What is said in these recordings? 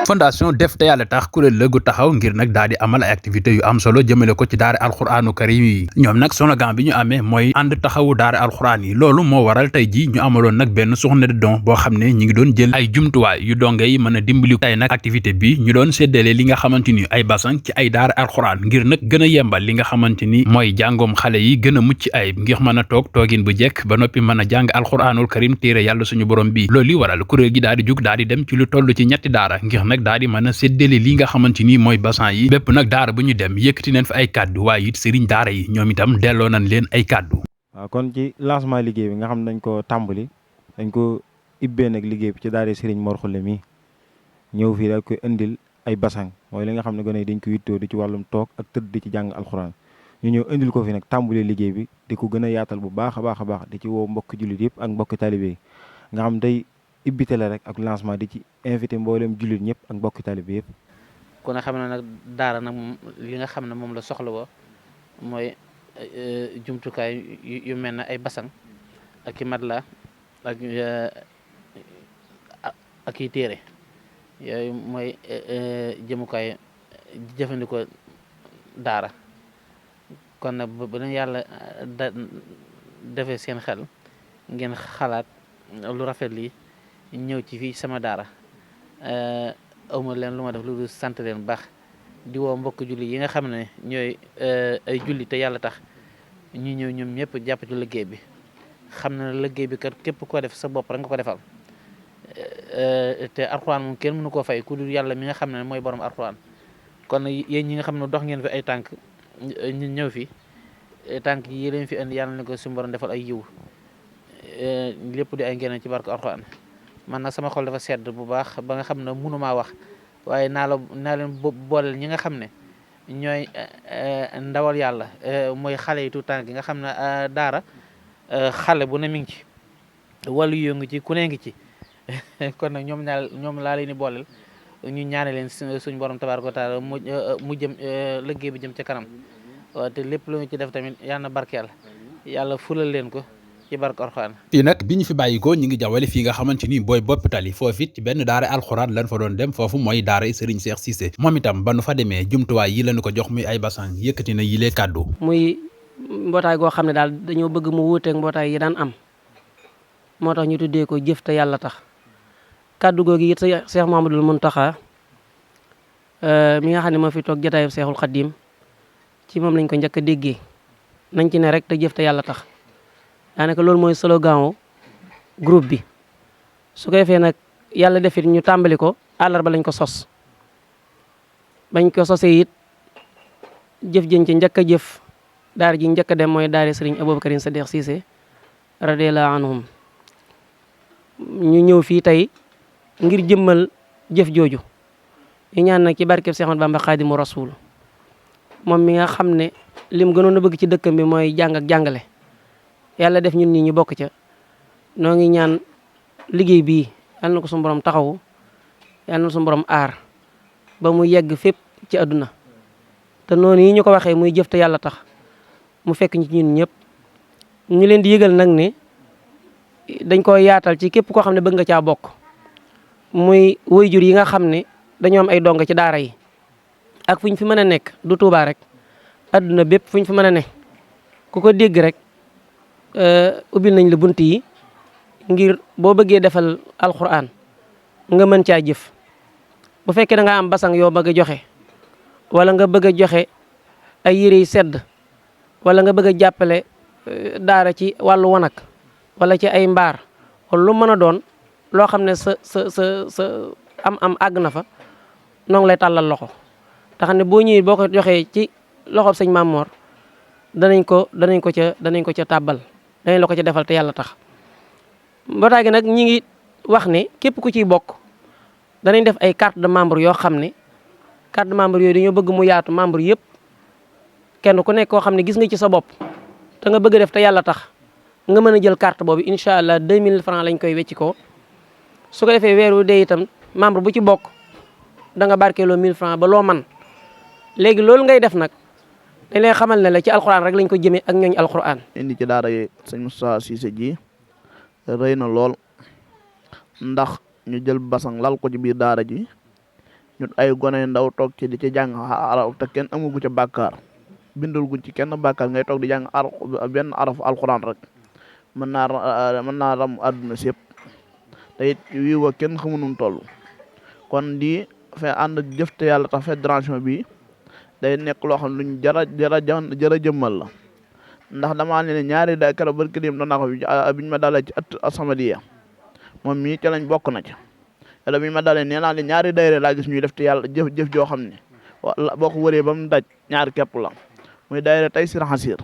fondation def te yàlla tax kuréel la gu taxaw ngir nag daal di amal ay activités yu am solo jëmale ko ci daara alxuraanu karim yi ñoom nag slogan bi ñu amee mooy ànd taxawu daara alxuraan yi loolu moo waral tey ji ñu amaloon nag benn journée de don boo xam ne ñi ngi doon jël ay jumtuwaay yu donge yi mën a dimbali tey nag activité bi ñu doon séddale li nga xamante ni ay basan ci ay daara alxuraan ngir nag gën a yembal li nga xamante ni mooy jàngoom xale yi gën a mucc ayib ngir mën a toog toogin bu jekk ba noppi mën a jàng alxuraanul karim téere yàlla suñu borom bi loolu li waral kuréel gi daal di jug daal di dem ci lu toll ci ñetti daara ngir nag daal di mën a séddale li nga xamante ni mooy basan yi bépp nag daara bu ñu dem yëkkati nañ fa ay kàddu waaye it sëriñ daara yi ñoom itam delloo nañ leen ay kàddu. waaw kon ci lancement liggéey bi nga xam ne dañ ko tàmbali dañ ko ibbee nag liggéey bi ci daara sëriñ Mor Xulle mi ñëw fii daal koy indil ay basang mooy li nga xam ne gone yi dañ ko yittoo di ci wàllum toog ak tëdd di ci jàng alxuraan ñu ñëw indil ko fi nag tàmbalee liggéey bi di ko gën a yaatal bu baax a baax di ci woo mbokki jullit yëpp ak mbokki talibé yi nga xam day ibbite la rek ak lancement di ci invité mboolem jullit ñëpp ak mbokki talibé yëpp. kon nag xam ne nag daara nag li nga xam ne moom la soxla woo mooy jumtukaay yu mel ne ay basang ak i matelas ak i téere yooyu mooy jëmukaay jëfandikoo daara kon nag ba leen yàlla defee seen xel ngeen xalaat lu rafet lii ñëw ci fii sama daara awma leen lu ma def lu dul sant leen baax di woo mbokk julli yi nga xam ne ñooy ay julli te yàlla tax ñu ñëw ñoom ñëpp jàpp ci liggéey bi xam na liggéey bi kat képp koo def sa bopp rek nga ko defal te alxuraan moom kenn mënu koo fay ku dul yàlla mi nga xam ne mooy borom alxuraan kon yéen ñi nga xam ne dox ngeen fi ay tànk ñu ñëw fi tànk yi leen fi indi yàlla na ko suñu borom defal ay yiw lépp di ay ngeen ci barke alxuraan man nag sama xol dafa sedd bu baax ba nga xam ne mënumaa wax waaye naa leen booleel ñi nga xam ne ñooy ndawal yàlla mooy xale yi tuut tànk yi nga xam ne daara xale bu ne mi ngi ci wàllu yoo ngi ci ku ne ngi ci kon nag ñoom laa leen di booleel ñu ñaane leen suñu borom tabaaraka wa taala mu jëm liggéey bi jëm ca kanam waaw te lépp lu ñu ci def tamit yàlla na barkeel yàlla fulal leen ko ci barke alxuraan. fii nag bi ñu fi bàyyikoo ñu ngi jawale fii nga xamante ni booy bopp tali foofu it ci benn daara alxuraan lan fa doon dem foofu mooy daara Serigne Cheikh Cissé moom itam ba nu fa demee jumtuwaay yi lañu ko jox muy ay basan yëkkati na yilee kàddu. muy mbootaay goo xam ne daal dañoo bëgg mu wuuteeg mbootaay yi daan am moo tax ñu tuddee ko jëf te yàlla tax kàddu googu it Cheikh Mouhamadoul Mountakha mi nga xam ne moo fi toog jotaayu Cheikhul Khadim ci moom lañ ko njëkk a déggee nañ ci ne rek te jëf te yàlla tax. daanaka loolu mooy slogan groupe bi su ko defee nag yàlla defit ñu tàmbali ko àllarba lañ ko sos bañ ko sosee it jëf jën ci njëkk a jëf daara ji njëkk a dem mooy daara Serigne Aboubacar Sadikh Cissé radiyallahu anhum ñu ñëw fii tey ngir jëmmal jëf jooju ñu ñaan nag ci barkeb Cheikh Ahmadou Bamba Khadimu Rasul moom mi nga xam ne lim gënoon a bëgg ci dëkkam bi mooy jàng ak jàngale yàlla def ñun ñi ñu bokk ca noo ngi ñaan liggéey bii yàlla na ko suñu borom taxawu yàlla na suñu borom aar ba mu yegg fépp ci àdduna te noonu yi ñu ko waxee muy jëf te yàlla tax mu fekk ñu ci ñun ñëpp ñu leen di yëgal nag ne dañ ko yaatal ci képp koo xam ne bëgg nga caa bokk muy waajur yi nga xam ne dañoo am ay donga ci daara yi ak fu ñu fi mën a nekk du Tuubaa rek àdduna bépp fu ñu fi mën a ne ku ko dégg rek ubbil nañ la bunt yi ngir boo bëggee defal alxuraan nga mën caa jëf bu fekkee da nga am basang yoo bëgg a joxe wala nga bëgg a joxe ay yére yu sedd wala nga bëgg a jàppale daara ci wàllu wanak wala ci ay mbaar wala lu mën a doon loo xam ne sa am àgg na fa noo ngi lay tàllal loxo te xam ne boo ñëwee boo ko joxee ci loxob sëñ Mamor danañ ko ca tàbbal dañ la ko ci defal te yàlla tax mbootaay gi nag ñi ngi wax ne képp ku ciy bokk danañ def ay carte de membre yoo xam ne carte de membre yooyu dañoo bëgg mu yaatu membre yëpp kenn ku nekk koo xam ne gis nga ci sa bopp te nga bëgg a def te yàlla tax nga mën a jël carte boobu incha allah 2000 francs lañ koy wecci ko su ko defee weer wu dee itam membre bu ci bokk da nga barkeeloo 1000 francs ba loo man léegi loolu ngay def nag dañ lay xamal ne la ci alxuraan rek lañ ko jëmee ak ñooñu alxuraan. indi ci daara yi sëñ Moustapha Cissé ji rëy na lool ndax ñu jël basang lal ko ci biir daara ji ñu ay gone yu ndaw toog ci di ci jàng araf te kenn amugu ca bàkkaar bindul guñ ci kenn bàkkaar ngay toog di jàng benn araf alxuraan rek mën naa ram àdduna si yëpp te it wii wa kenn xamu nu mu toll kon di fe ànd jëf te yàlla tax fédération bi day nekk loo xam ne luñ jara jëmmal la ndax damaa ne ñaari da keroog barki dem doon naa ko biñ ma dalee ci ëtt As-Samadiyya moom mii ca lañ bokk na ca wala biñ ma dalee nee naa ne ñaari daayira laa gis ñuy def te yàlla jëf joo xam ne boo ko wëree ba mu daj ñaari képp la muy daayira Taysiir Xasiir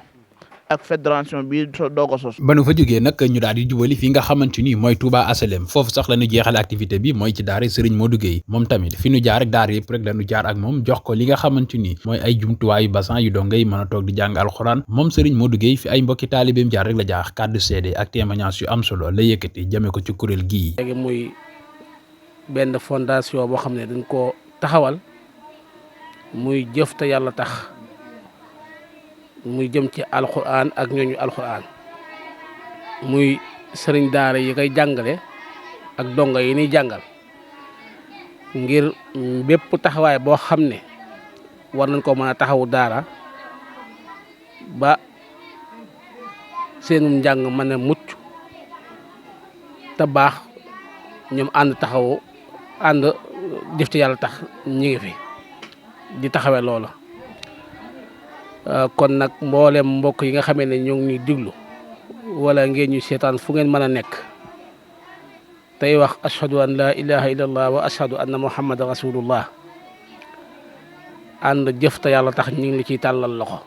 ak fédération bi doog a sos. ba nu fa jógee nag ñu daal di jubali fi nga xamante ni mooy Touba Asalem foofu sax la ñu jeexale activité bi mooy ci daara Serigne Modou Gueye moom tamit fi ñu jaar ak daara yëpp rek lañu jaar ak moom jox ko li nga xamante ni mooy ay jumtuwaayu basan yu donga yi mën a toog di jàng alxuraan moom Serigne Modou Gueye fi ay mbokki taalibeem jaar rek la jaax kàddu seede ak témoignage yu am solo la yëkkati jëme ko ci kuréel gii. léegi muy benn fondation boo xam ne dañ koo taxawal muy jëf te yàlla tax muy jëm ci alxuraan ak ñooñu alxuraan muy sëriñ daara yi koy jàngale ak donga yi ñuy jàngal ngir bépp taxawaay boo xam ne war nañ ko mën a taxawu daara ba seenum njàng mën a mucc te baax ñoom ànd taxawu ànd jëf ci yàlla tax ñi ngi fi di taxawee loola kon nag mboolem mbokk yi nga xamee ne ñoo ngi ñuy diglu wala ngeen ñu seetaan fu ngeen mën a nekk tey wax ashhadu an la ilaha illallah wa ashhadu anna muhammadan rasulullah ànd jëf te yàlla tax ñu ngi la ciy tàllal loxo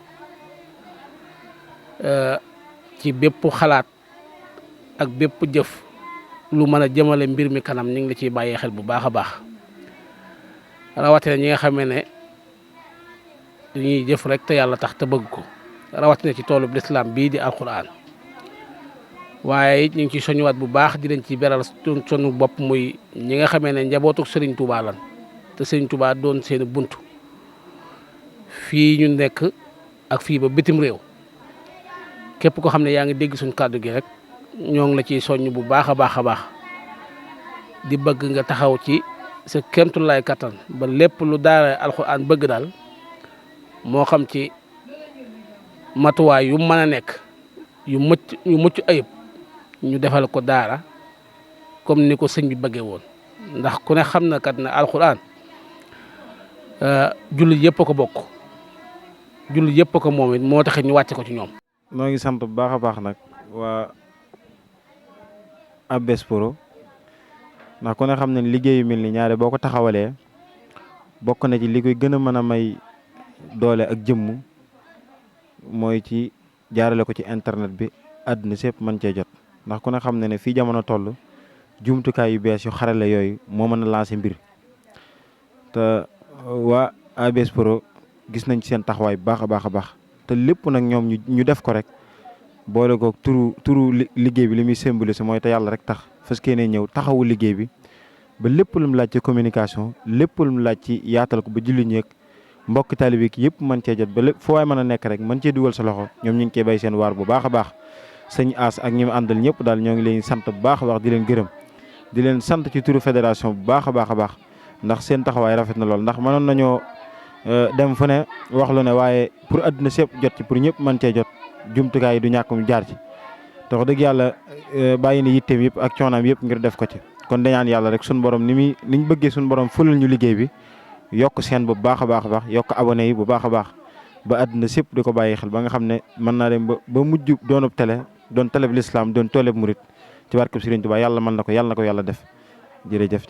ci bépp xalaat ak bépp jëf lu mën a jëmale mbir mi kanam ñu ngi la ciy bàyyee xel bu baax a baax rawatina ñi nga xamee ne dañuy jëf rek te yàlla tax te bëgg ko rawatina ci toolub lislaam bii di alquran waaye ñu ngi ci soñuwaat bu baax di leen ci beral sunu bopp muy ñi nga xamee ne njabootuk Serigne Touba lan te Serigne Touba doon seen buntu fii ñu nekk ak fii ba bitim réew képp ko xam ne yaa ngi dégg suñ kàddu gi rek ñoo ngi la ciy soññ bu baax a baax a baax di bëgg nga taxaw ci sa kéemtulaay kattan ba lépp lu daara alquran bëgg daal moo xam ci matuwaay yu mën a nekk yu mucc ayib ñu defal ko daara comme ni ko sëñ bi bëggee woon ndax ku ne xam na kat ne alxuraan jullit yëpp a ko bokk jullit yëpp a ko moom it moo tax ñu wàcce ko ci ñoom. noo ngi sant bu baax a baax nag waa ABS Pro ndax ku ne xam ne liggéey yu mel ni ñaare boo ko taxawalee bokk na ci li koy gën a mën a may doole ak jëmm mooy ci jaarale ko ci internet bi àdduna sépp mën cee jot ndax ku ne xam ne fii jamono toll jumtukaay yu bees yu xarale yooyu moo mën a lancer mbir te waa ABS Pro gis nañ ci seen taxawaay bu baax a baax a baax te lépp nag ñoom ñu def ko rek boole ko turu liggéey bi li muy symboliser mooy te yàlla rek tax fas yéene ñëw taxawu liggéey bi ba lépp lu mu laaj ci communication lépp lu mu laaj ci yaatal ko ba julli ñeeg mbokk taalibe yi yëpp mën cee jot ba lépp foo waay mën a nekk rek mën cee dugal sa loxo ñoom ñu ngi koy bay seen waar bu baax a baax sëñ As ak ñi mu àndal ñëpp daal ñoo ngi leen sant bu baax a baax di leen gërëm di leen sant ci turu fédération bu baax a baax a baax ndax seen taxawaay rafet na lool ndax mënoon nañoo dem fu ne wax lu ne waaye pour àdduna sépp jot ci pour ñëpp mën cee jot jumtukaay yi du ñàkk mu jaar ci te wax dëgg yàlla bàyyi na yitteem yëpp ak coonaam yëpp ngir def ko ci kon dañaan yàlla rek suñu borom niñ bëggee suñu borom fulal ñu liggéey bi yokk seen bu baax a baax a baax yokk abonné yi bu baax a baax ba àdduna sépp di ko bàyyi xel ba nga xam ne mën naa dem ba mujj doonub télé doon télé bi lislaam doon tooleb murit ci barkeb Sëriñ Tuubaa yàlla mën na ko yàlla def jërëjëf